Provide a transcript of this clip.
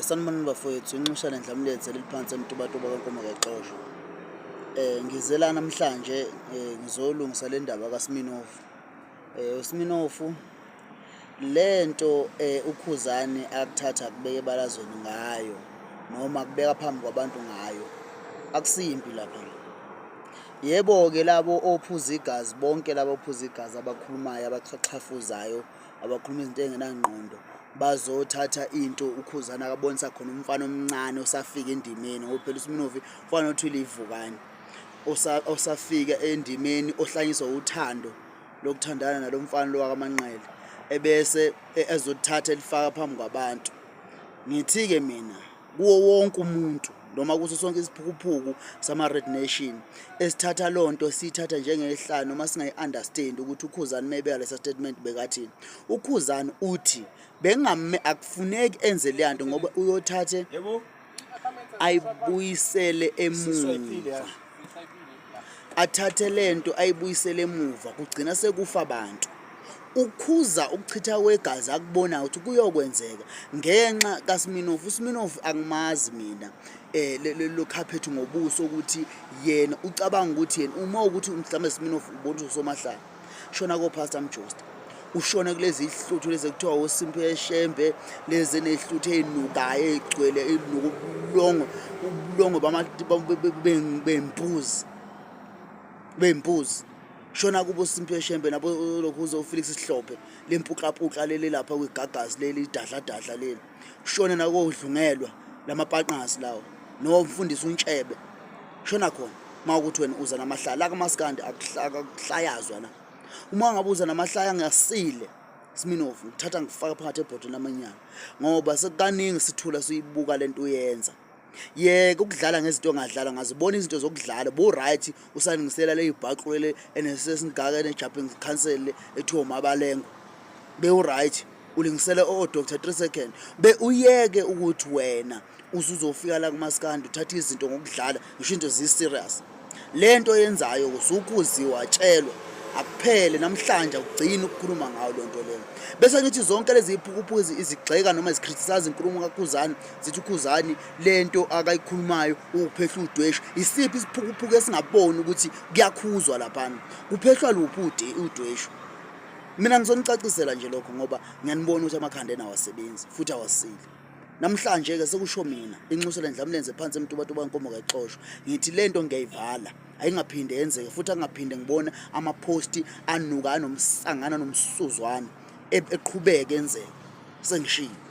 Sanibonani bafowethu, inxusa lendlamlenze leliphansi eMtubatuba kaNkomo kaXoshwa. Ngize la namhlanje ngizolungisa le ndaba kaSminofu. USminofu lento uKhuzani akuthatha akubeka ebalazweni ngayo noma akubeka phambi kwabantu ngayo akusimpi lapha. Yebo-ke labo ophuza igazi bonke labo ophuza igazi abakhulumayo abaxhaxhafuzayo abakhuluma izinto ey'ngenangqondo bazothatha into uKhuzani akabonisa khona umfana omncane osafika endimeni ngoba phela uSminovi ufana nothi ulivukane osafika endimeni ohlanyiswa uthando lokuthandana nalo mfana lo wakaManqele ebese ezothatha elifaka phambi kwabantu. Ngithi-ke mina kuwo wonke umuntu noma kuso sonke isiphukuphuku sama-Red Nation esithatha loo nto siyithatha njengehlaya noma singayi-understand ukuthi uKhuzani uma ebeka lesa statement bekathini. UKhuzani uthi bengamme akufuneki enze leya nto ngoba uyothathe ayibuyisele emuva athathe lento ayibuyisele emuva kugcina sekufa abantu ukukhuza ukuchitha kwegazi akubonayo ukuthi kuyokwenzeka ngenxa kaSminofu. USminofu angimazi mina lo khaphethu ngobuso ukuthi yena ucabanga ukuthi yena uma ukuthi mhlawumbe Sminofu ubona ukuthi usomahlala shona ko-Pastor Mjosta ushone kulezi hluthu lezi ekuthiwa oSimphe Shembe lezi enehluthu ezinukayo ezigcwele ezinuka ubulongo ubulongo bembuzi bembuzi shona kubo Simphiwe Shembe nabo lokhuze uFelix Sihlophe lempuklapuka leli lapha kwigagasi leli idadladadla leli shona nakodlungelwa lamapaqasi lawo nomfundisi uNtshebe shona khona uma ukuthi wena uza namahlala la kamaskandi akuhlayazwa la uma ngabe uza namahlaya ngasile Sminofu ngithatha ngifaka phakathi ebhodweni lamanyala ngoba sekukaningi sithula siyibuka lento uyenza yeke ukudlala ngezinto ongadlala ngazo bona izinto zokudlala bo right usalungisela le ibhaqo le enesesingaka ene-jumping council ethiwa umabalengo be right ulingisele o Dr 3 second be uyeke ukuthi wena usuzofika la kumaskandi uthatha izinto ngokudlala ngisho into zi-serious le nto yenzayo usukhuziwa watshelwa akuphele namhlanje akugcini ukukhuluma ngayo loo nto leyo bese ngithi zonke lezi ziphukuphuku izigxeka noma zicriticize inkulumo kaKhuzani zithi uKhuzani le nto akayikhulumayo ukuphehla udweshu isiphi isiphukuphuku esingaboni ukuthi kuyakhuzwa laphana kuphehlwa luphi udweshu mina ngizonicacisela nje lokho ngoba ngiyanibona ukuthi amakhanda enawasebenzi futhi awasile Namhlanje-ke sekusho mina inxusa lendlamlenze phansi emtubatuba nkomo kayixoshwa ngithi le nto ngiyayivala ayingaphinde yenzeke futhi angaphinde ngibone amaphosti anuka anomsangana nomsuzwana eqhubeke enzeke sengishilo.